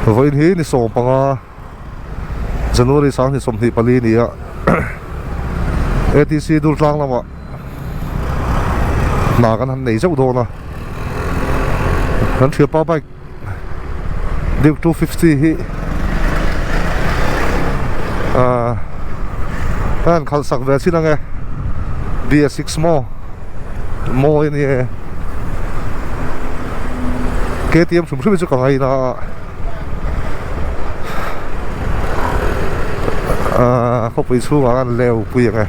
Vawiin hi ni 15 January 2024 ni a ATC Durtlang lamah hna kan han nei zeuh dawn a kan thianpa bike Duke 250 hi ahh ka han khalh sak ve chin ange BS6 maw mawi a ni e KTM hrim hrim hi chu ka ngaina a ahh khawpui chhungah khan leu pui ang e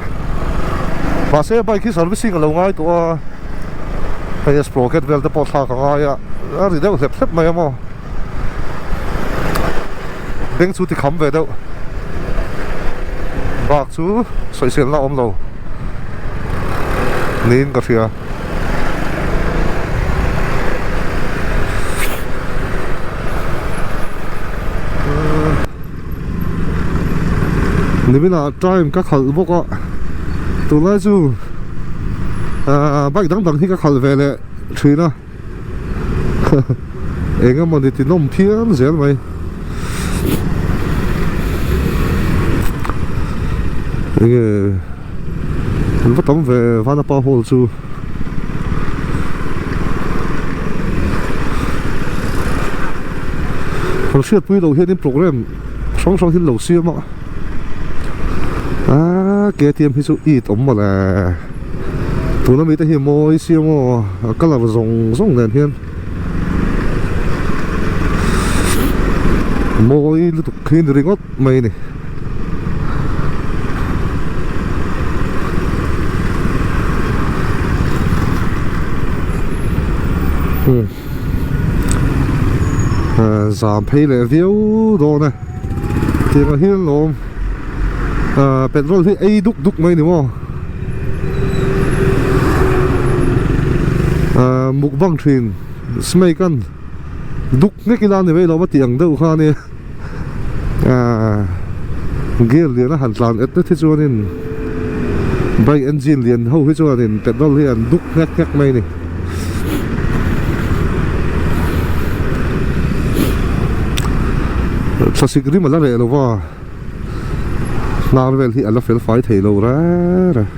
mahse bike hi servicing a lo ngai tawh a hei a sprocket vel te pawh thlak a ngai a a ri deuh hlep hlep mai a maw beng chu ti kham ve deuh bak chu sawiselna a awm lo niin ka hria. Niminah time ka khalh bawk a tunlai chu ahh bike dang dang hi ka khalh ve leh thin a eng emaw ni ti nawm phian zel mai enge an va tam ve vanapa hall chu. Kan hriatpui loh hianin program hrang hrang hi an lo siam a aaa KTM hi chu it awm mawle tuna mite hi mawi siam aw a colour zawng zawng nen hian mawi lutuk khi ni ringawt mai a ni. Zam phei leh viau dawn e tiang ah hian lawm ah petrol hi ei duk duk mai ni maw ah mukbang thin smake an duk nek ila ni mai lo a tih ang deuh kha ania ah gear lian a han tlan et et hi chuanin bike engine lian ho hi chuanin petrol hi an duk nghek nghek mai a ni. Thlasik rim a la reh lo va hnar vel hi a la fel fai thei lo reng reng.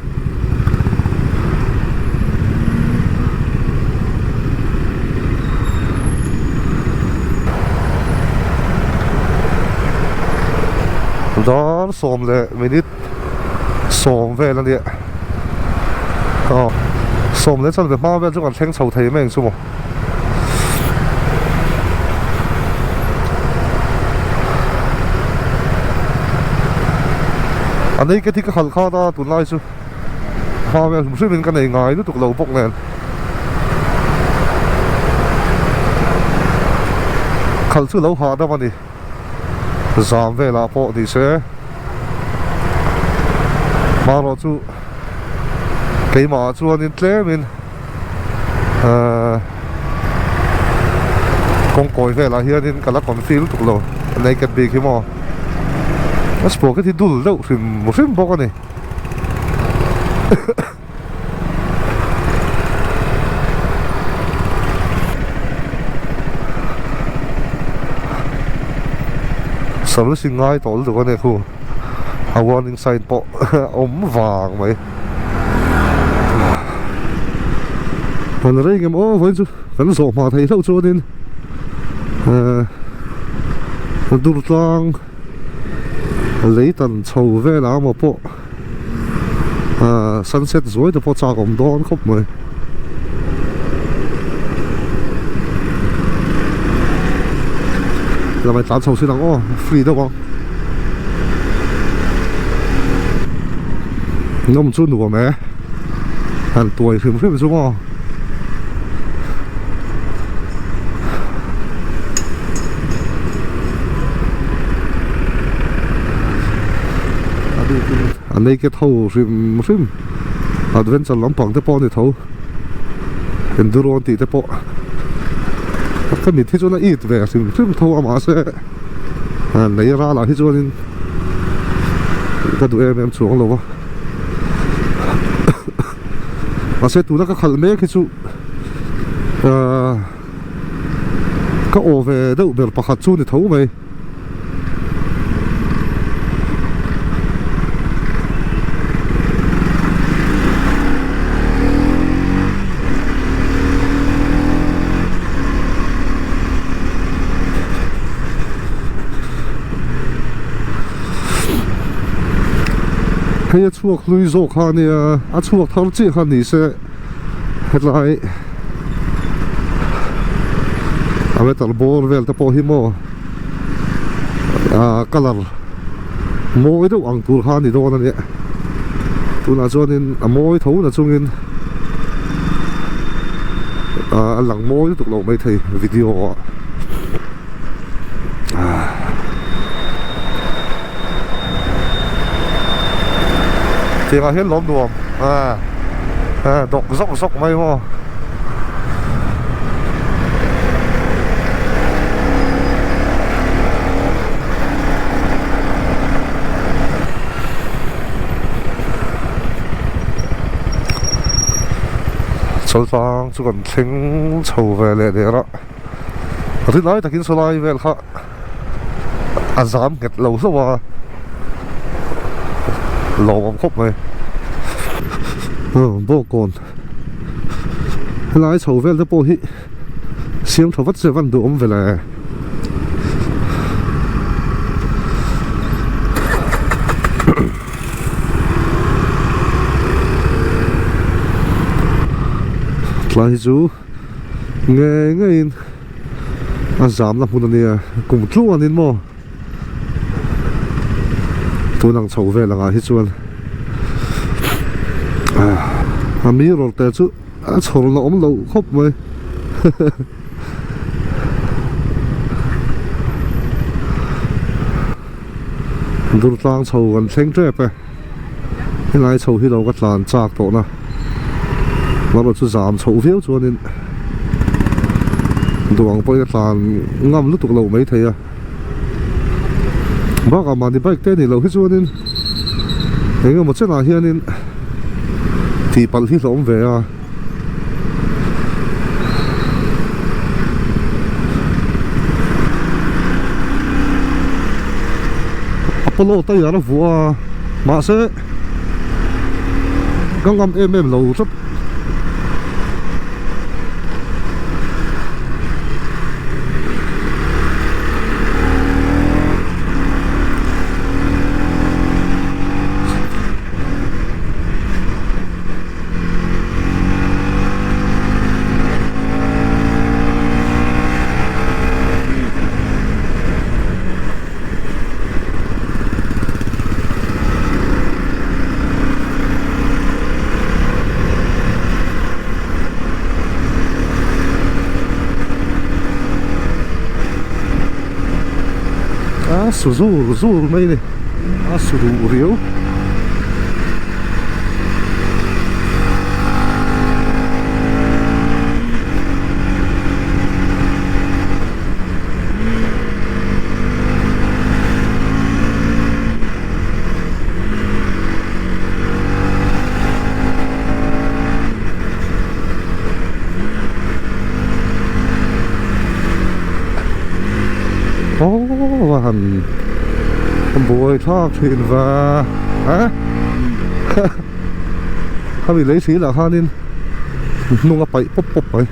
Dar sawm leh minute sawm vel a nia aw sawm leh chanve hma vel chu kan thleng chho thei mai ang chu maw. A nei ka thi ka khalh khan a tunlai chu hma vel hrim hrim in ka nei ngai lutuk lo bawk nen khalh chu lo hahdam a ni zam velah pawh ni se hmarawh chu keimah ah chuanin tlemin ahh kawngkawi velah hianin ka la confi lutuk lo naked bik hi maw a sprocket hi dul deuh hrim hrim bawk a ni. Servicing ngai tawh lutuk a nia khu a warning sign pawh a awm vang mai han rei ngem aw vawiin chu kan zawh hma thei hlauh chuanin ehh durtlang lei tan chho velah emaw pawh ahh sunset zuai te pawh chak awm dawn khawp mai. Lamai tlan chho sin ang aw free deuh ang nawm chu nuam e han tuai hrim hrim chu maw. A naked ho hrim hrim adventure lampang te pawh a ni tho enduro an tih te pawh ka mit hi chuan a it ve hrim hrim tho a mahse lei ralah hi chuanin ka duh em em chuang lo a mahse tuna ka khalh mek hi chu ahh. Ka aw ve deuh ber pakhat chu ni tho mai. Hei a chhuak hlui zawk kha ania a chhuak thar chiah kha ni se hetlai a metal bawr vel te pawh hi maw ah colour mawi deuh ang tur kha a ni dawn a nia tunah chuanin a mawi tho na chungin ah a lang mawi lutuk loh maithei video ah. Tiangah hian lawm nuam ah ah dawk zawk zawk mai maw. Chawltlang chu kan thleng chho ve leh der a ri lai takin sawlai vel kha a zam nghet lo hlauh a lawmawm khawp mai bawngkawn helai chho vel te pawh hi siam tha vat se van duh awm ve le. Tlai hi chu ngei ngeiin a zamna hmun a nia kum tluanin maw tun ang chho vel angah hi chuan a mirror te chu a chhawr la awm loh khawp mai Durtlang chho kan thleng tep e helai chho hi lo ka tlan chak tawh na erawh chu zam chhoh viau chuanin duang pawhin a tlan ngam lutuk loh maithei a bakah mahni bike te anih loh hi chuanin eng emaw chenah hianin tihpalh hi hlawm ve a. Apollo tire a vuah a mahse ka ngam em em lo tlat. A su zur zur mai a ni a su duh riau. Aw va han buai thlak thin va a khami lei thil ah khanin hnung a paih pawp pawp mai.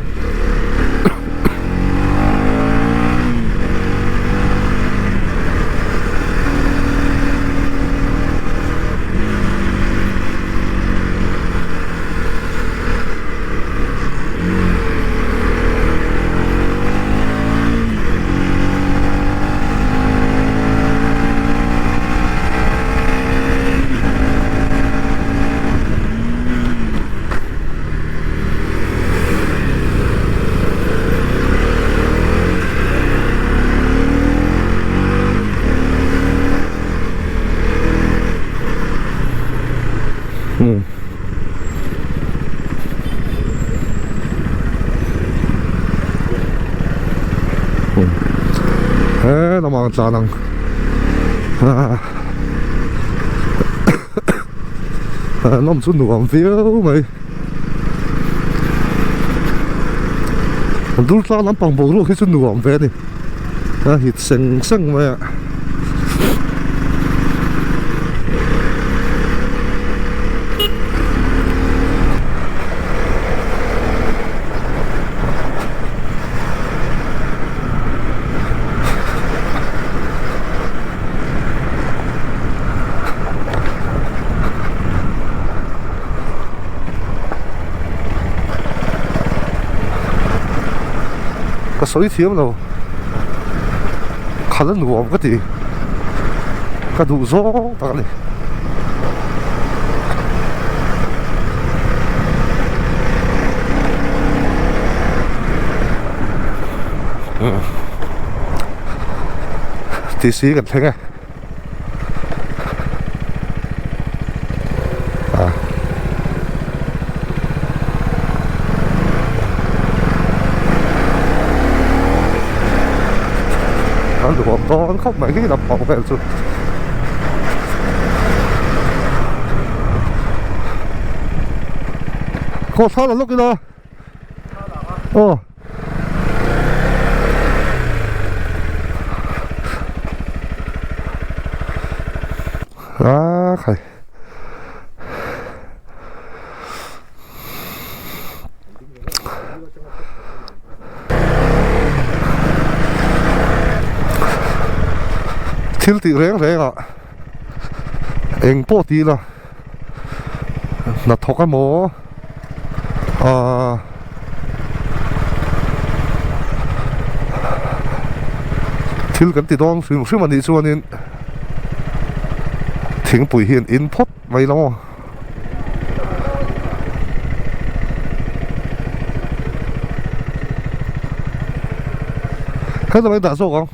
He lamah kan tlan ang nawm chu nuam viau mai. Durtlang lampang boruak hi chu nuam ve a ni a hit seng seng mai a. Ka sawi thiam lo khalh a nuam ka ti ka duh zawng tak a ni. Tih si kan thleng e. A nuam dawn khawp mai hi lampang vel chu. Khaw thla la lawk ila. Aw. A khai. Thil tih reng reng ah eng pawh ti ila hnathawk emaw ahh thil kan ti dawn hrim hrim a nih chuanin thingpui hi an in phawt mai lo maw. Helai dah zawk ang.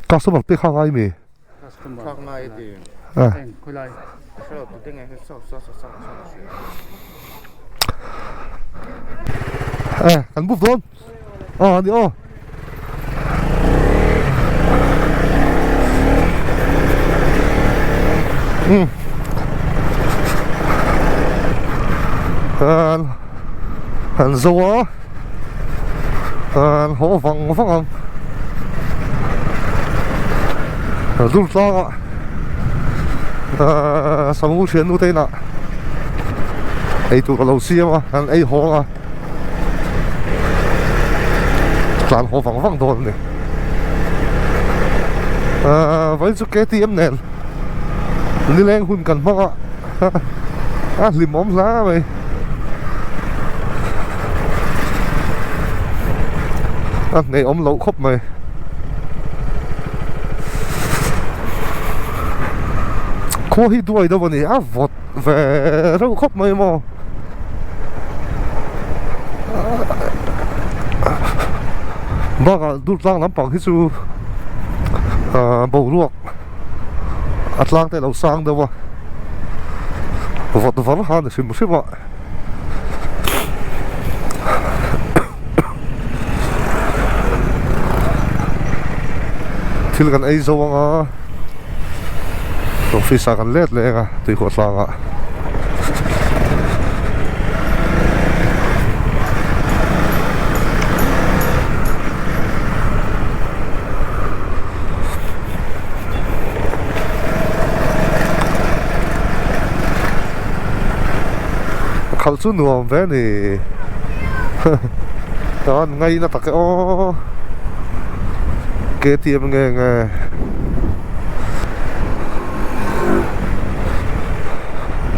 Customer te kha ngai mi? Eh, kan move dawn. Aw ani aw. Um an han zo a an haw vang vang ang a dur tlang a ahh samu thiannu te inah eitur a lo siam a an ei hawng a. Tlan haw vang vang dawn a ni. Ahh vawiin chu KTM nen nileng hun kan hmang a a hlimawm hle mai. A hnehawm loh khawp mai. Khua hi duai deuh a ni a vawt ve reuh khawp mai maw. Bakah dur tlang lampang hi chu ahh boruak a tlang te a lo sang deuh a vawt var kha a ni hrim hrim a. Thil kan ei zo anga office ah kan let leh eng a tuikhuah tlang ah. Khalh chu nuam ve a ni tan ngaina tak e aw KTM nge nge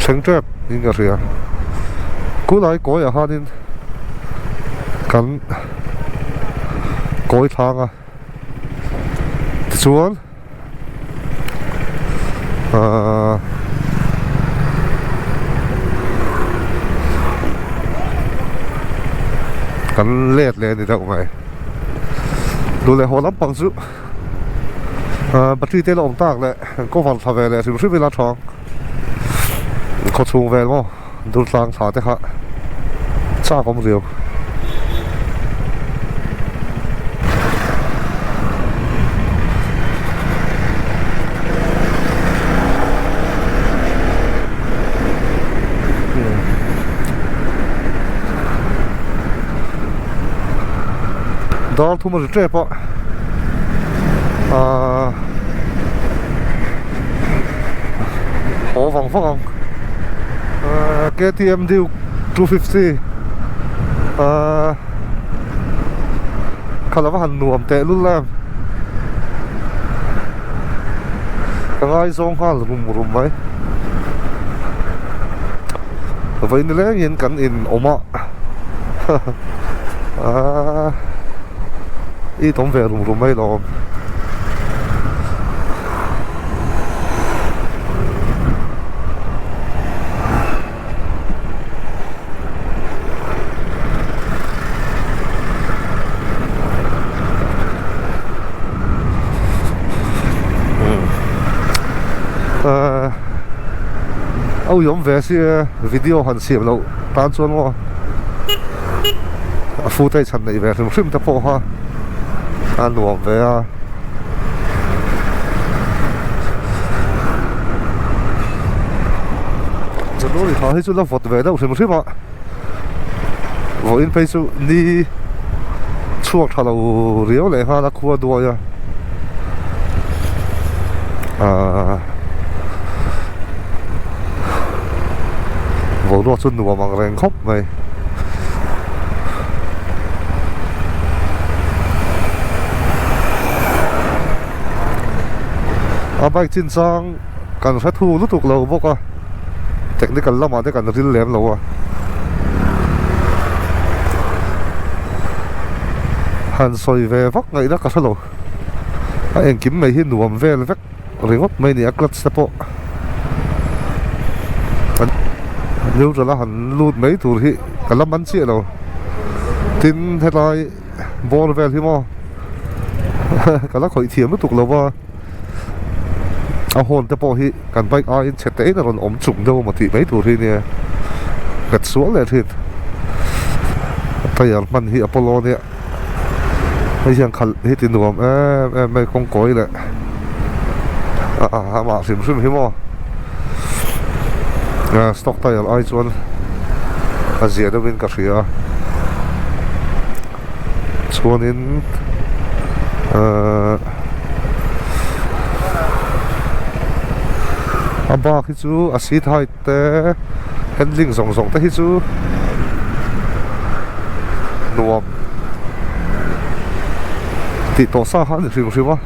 thleng tep in ka hria kulai kawiah khanin kan kawi thlang a tichuan. Ahh kan let leh a ni deuh mai duh leh haw lampang chu ahh battery te la awm tak leh cover thla ve leh hrim hrim ila tha ang khaw chhung vel maw durtlang thla te kha chak awm riau. Dar thum a ri tep a ahh haw vang vang ang ahh KTM Duke 250 ahh kha lova han nuam teh lul em ka ngaizawng nghal rum rum mai vawi nilengin kan in awm a aaa i tawm ve rum rum mai lawm. Ahh a uiawm ve sia video han siam loh tan chuan maw a footage han neih ve hrim hrim te pawh kha a nuam ve a. January thla hi chu la vawt ve deuh hrim hrim a vawiin phei chu ni chhuak tha lo riau leh nghal a khua duai a ahh boruak chu nuam ang reng khawp mai. A bike chin chang kan hre thu lutuk lo bawk a technical lamah te kan ril lem lo a han sawi ve vak ngaihna ka hre lo a engkim mai hi nuam vel vek ringawt mai a ni a clutch te pawh neutral a han lut mai tur hi ka la man chiah lo tin helai bawr vel hi maw ka la khawih thiam lutuk lo va a horn te pawh hi kan bike aiin chhe te in a rawn awm chung deuh emaw tih mai tur hi nia nghet sual leh thin tyre hman hi Apollo nia hei hian khalh hi ti nuam em em mai kawng kawi leh amah hrim hrim hi maw stock tyre ai chuan a zia deuhin ka hria a chuanin ahh a bak hi chu a seat height te handling zawng zawng te hi chu nuam tih tawh sa kha a ni hrim hrim a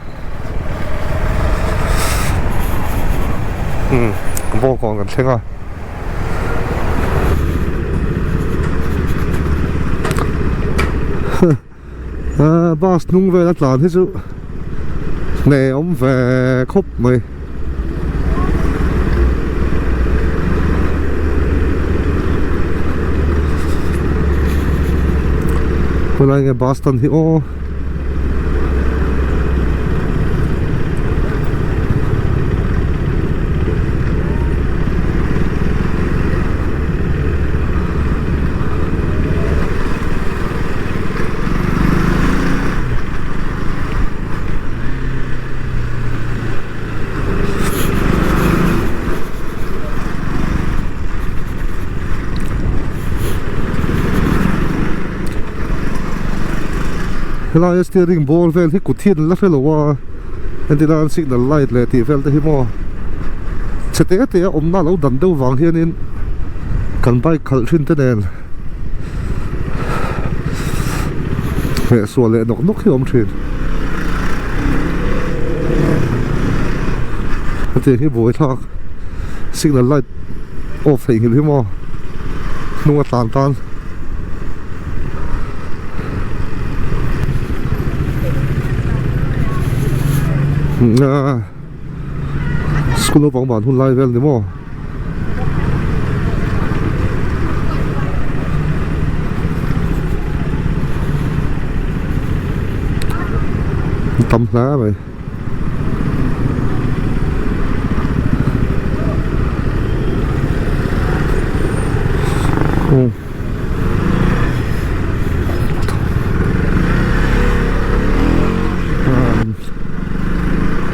umm bawngkawn kan thleng a. Bus hnung vel a tlan hi chu hneh awm ve khawp mai. Khawilai nge bus stand hi aw. Helaia steering bawr vel hi kut hian la hrelo a entir a signal light leh tih vel te hi maw chhe te te a awmna lo dan deuh vang hianin kan bike khalh thin te nen hmeh sual leh nawk nawk hi a awm thin hetiang hi buaithlak signal light off theih nghilh hi maw hnung a tlan tan. School naupang ban hun lai vel ni maw tam hle mai.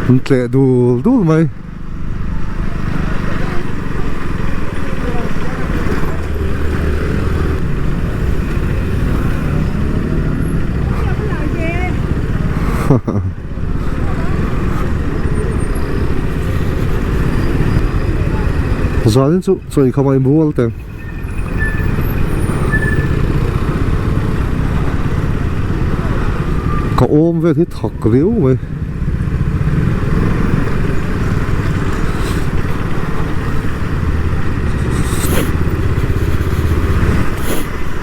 An tleh dul dul mai. Zanin chu chawi kha mai mual teng. Ka awm vel hi thak riau mai.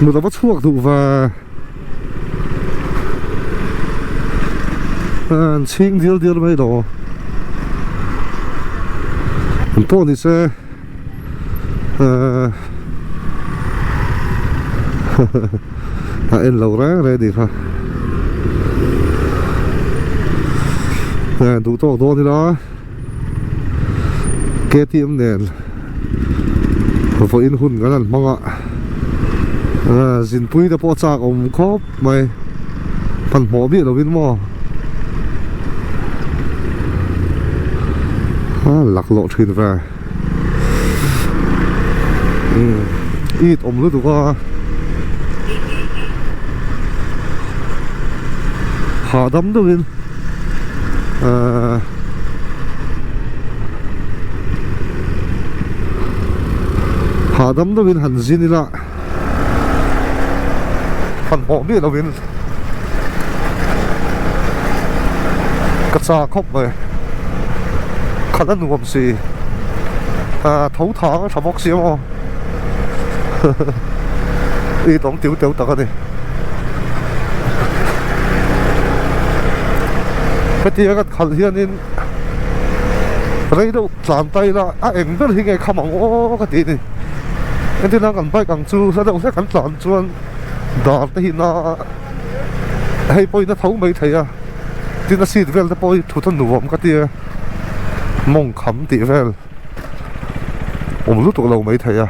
Mut a va chhuak duh ve. An chhing dial dial mai lo. An pawh ni se a en lo reng reng ni kha. Duh tawk dawn ila KTM nen vawiin hun kan han hmang a zinpui te pawh chak awm khawp mai hmanhmawh miah lovin maw a laklawh thin ve it awm lutuk a hahdam deuhin ahh. Hahdam deuhin han zin ila hmanhmawh miah lovin ka chak khawp mai khalh a nuam si ah tho thang a tha bawk si maw i tawng tiu teu tak a ni hetiang a kan khalh hianin rei deuh tlan ta ila a eng ber hi nge kham ang aw ka ti a ni entirna kan bike ang chu hla deuh hlek kan tlan chuan dar te hi na hei pawhin a tho mai thei a tin a seat vel te pawh hi thut a nuam ka ti a mawng kham tih vel awm lutuk lo mai thei a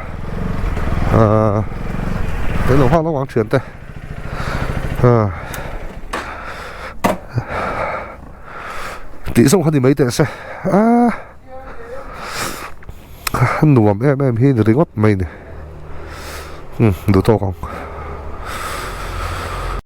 ahh eng lo nghak lo ang thiante ahh. Tih zawng kha ni mai teh se a nuam em em hi ni ringawt mai ni umm duh tawk ang.